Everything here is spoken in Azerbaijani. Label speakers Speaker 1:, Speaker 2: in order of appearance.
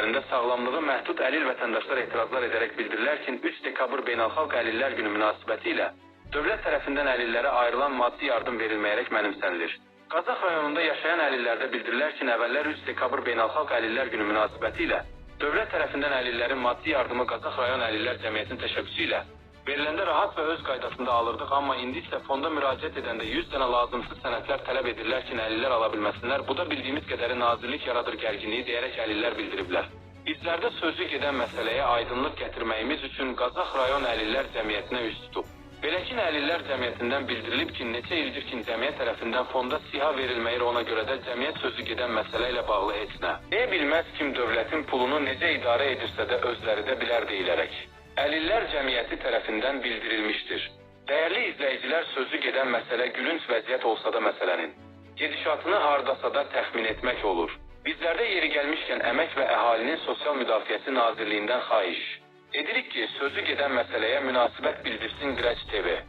Speaker 1: kəndlərində sağlamlığı məhdud əlil vətəndaşlar etirazlar edərək bildirirlər ki, 3 dekabr Beynəlxalq Əlillər Günü münasibətilə dövlət tərəfindən əlillərə ayrılan maddi yardım verilməyərək mənimsənilir. Qazax rayonunda yaşayan əlillərdə bildirirlər ki, əvvəllər 3 dekabr Beynəlxalq Əlillər Günü münasibətilə dövlət tərəfindən əlillərin maddi yardımı Qazax rayon Əlillər Cəmiyyətinin təşəbbüsü ilə veriləndə rahat və öz qaydasında alırdıq, amma indi isə fonda müraciət edəndə 100 dənə lazımsız sənədlər tələb edirlər ki, əlillər ala bilməsinlər. Bu da bildiyimiz qədəri nazirlik yaradır gərginliyi deyərək əlillər bildiriblər. Bizlərdə sözü gedən məsələyə aydınlıq gətirməyimiz üçün Qazax rayon Əlillər Cəmiyyətinə üz tutub. Belə ki, Əlillər Cəmiyyətindən bildirilib ki, neçə ildir ki, cəmiyyət tərəfindən fonda SİHA verilməyir, ona görə də cəmiyyət sözü gedən məsələ ilə bağlı heç nə deyə bilməz, kim dövlətin pulunu necə idarə edirsə də özləri də bilər deyilərək Əlillər Cəmiyyəti tərəfindən bildirilmişdir. Dəyərli izləyicilər, sözü gedən məsələ gülünc vəziyyət olsa da məsələnin gedişatını hardasa da təxmin etmək olur. Bizlərdə yeri gəlmişkən Əmək və Əhalinin Sosial Müdafiəsi Nazirliyindən xahiş edirik ki, sözü gedən məsələyə münasibət bildirsin Qiraç TV.